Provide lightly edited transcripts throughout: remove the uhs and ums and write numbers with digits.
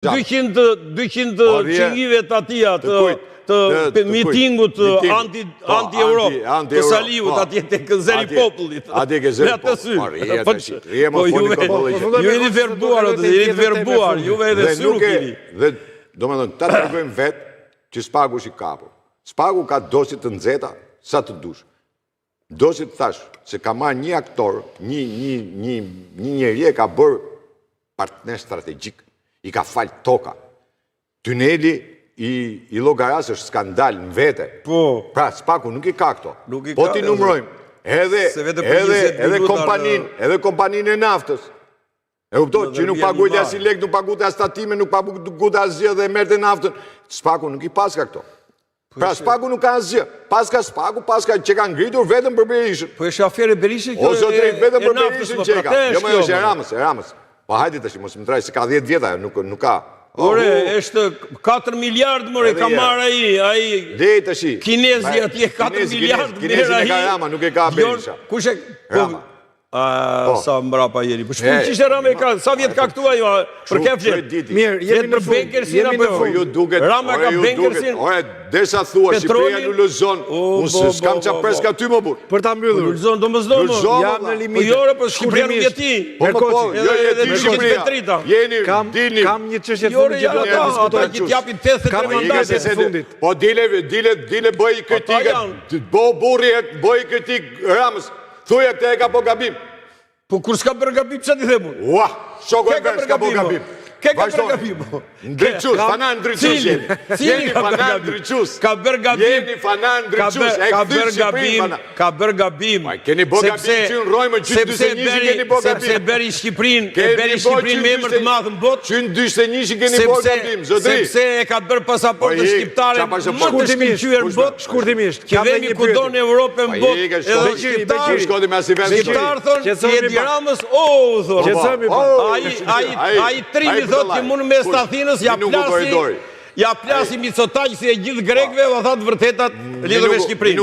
200 200 qingive të atia të të mitingut anti po, anti Europë të Saliut po. atje tek zëri i popullit. Atje ke zëri i popullit. Po rrije po po ju jeni verbuar, jeni verbuar, juve edhe sy nuk keni. Dhe domethënë ta tregojmë vetë që Spaku është i kapur. Spaku ka dosje të nxehta sa të dush. Dosje të thashë, se ka marrë një aktor, një, një, një, një njeri e ka bërë partner strategjik, i ka falë toka. Tuneli i, i Llogarasë është skandal në vete. Po. Pra, Spaku nuk i ka këto. Nuk i po ka. Po t'i numërojmë, edhe, edhe, edhe kompaninë, edhe kompaninë e naftës. E kupton, që nuk paguajte asnjë lek, nuk paguajte as tatime, nuk paguajte asgjë dhe merrte naftën. Spaku nuk i paska këto. Po pra Spaku nuk ka asgjë. Paska Spaku, paska që ka ngritur vetëm për Berishën. Po është aferë e Berishës kjo. O zotri, vetëm për Berishën që ka. Jo, më është e Ramës, e Ramës. Po hajde tash, mos më traj se ka 10 vjet ajo, nuk nuk ka. Ore, është 4 miliard more ka marrë ai, ai. Lej tash. Kinezi atje 4 miliard merr ai. Kinezi e ka Rama, nuk e ka Berisha. Kush e po, Rama. A, po. sa mbrapa jeni. Po shpun qishte Rama e ka, sa vjet ka këtu ajo, për ke flet? Mirë, jemi në fund. Bankersin apo jo? Ju duket, Rama ka Bankersin. Ore, derisa thua Shqipëria lulëzon, unë s'kam ça pres nga ty më burrë. Për ta mbyllur. Po lulëzon domosdo. Jam në limite. Po jo, po Shqipëria nuk je ti. Po po, po jo je ti Shqipëria. Jeni, dilni. Kam një çështje të fundit që do ta diskutoj. Ata që t'japin 83 mandate të fundit. Po dile, dile, dile bëj kritikë. Bo burri, bëj kritikë Ramës. Thuja këtë e ka bo gabim. Po kur s'ka bërë gabim, ça t'i them unë? Ua, shoku e bërë, s'ka bo gabim. Ke ka bërë gabim? Ndriçus, fanar ndriçus jeni. Jeni fanar ndriçus. Ka bërë gabim. Jeni fanar ndriçus. Ka bërë gabim. Ka bërë gabim. Keni bërë gabim që në rojmë, që në 41 keni bërë gabim. Sepse bëri Shqipërinë, e bëri Shqipërinë me emër të madh në botë. Që në 41 keni bërë gabim, zotri. Sepse e ka bërë pasaportën shqiptare më të shkëlqyer në botë. Shkurtimisht. Që vemi kudo në Europë në botë, edhe shqiptar, shqiptar thonë, si Edi Ramës, o, thonë. Ai, ai, ai trimi thotë që mu në mes të Athinës, ja plasi, ja plasi Micotaqi si e gjithë grekëve, ua tha të vërtetat lidhur me Shqipërinë.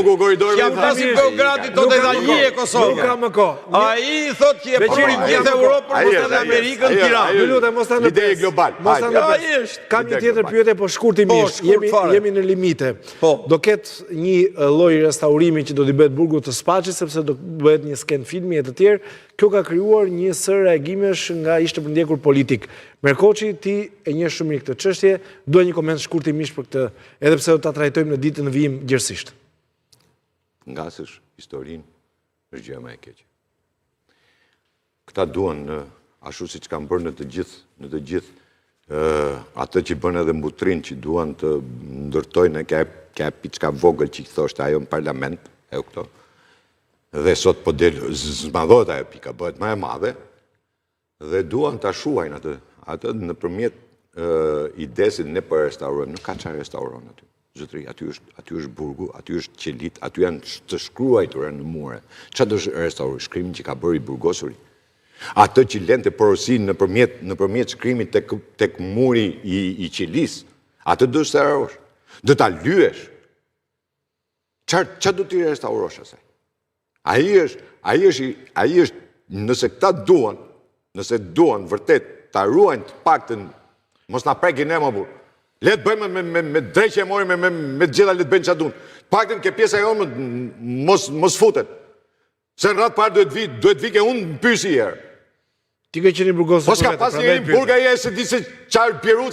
Ja plasi Beogradit, thotë edhe ai e Kosovë. Nuk ka më kohë. Ai thotë që e pruri gjithë Europën, mos edhe Amerikën, Tiranë. Ju lutem, mos ta ndërpres. global. Mos ta ndërpres. Kam një tjetër pyetje, po shkurtimisht. Po, jemi jemi në limite. Po. Do ketë një lloj restaurimi që do t'i bëhet burgut të Spaçit, sepse do bëhet një skenë filmi e të tjerë. Kjo ka krijuar një sërë reagimesh nga ish të përndjekur politikë. Merkoçi, ti e njeh shumë mirë këtë çështje, dua një koment shkurtimisht për këtë, edhe pse do ta trajtojmë në ditën në vijim gjerësisht. Ngasësh historinë është gjëja më e keqe. Këta duan në, ashtu siç kanë bërë në të gjithë, në të gjithë atë që bën edhe Butrintin që duan të ndërtojnë ka ka piçka vogël që i thoshte ajo në parlament, e këto. Dhe sot po del zmadhohet ajo pika, bëhet më e madhe dhe duan ta shuajnë atë, atë nëpërmjet idesë ne po restaurojmë, nuk ka çfarë restauron aty. Zotëri, aty është, aty është burgu, aty është qelitë, aty janë të shkruajtura në mure. Ça do restauroj? Shkrimin që ka bërë i burgosuri. Atë që lente porosi nëpërmjet, nëpërmjet shkrimit tek, tek muri i, i qelisë. Atë do restaurosh. Do ta lyesh. Ça, ça do t'i restaurosh asaj? Ai është, ai është, ai është, nëse këta duan, nëse duan vërtet ta ruajnë të paktën, mos na prekin ne më burrë. Le të bëjmë me me me dreqe mori me me me të gjitha le të bëjnë çfarë duan. Të paktën ke pjesa jonë mos mos futen. Se në radhë parë duhet vi, duhet vi ke unë në pyesi herë. Ti ke qenë i burgosur. Po s'ka pas njeri në burg ai e se di se çfarë Pieruca.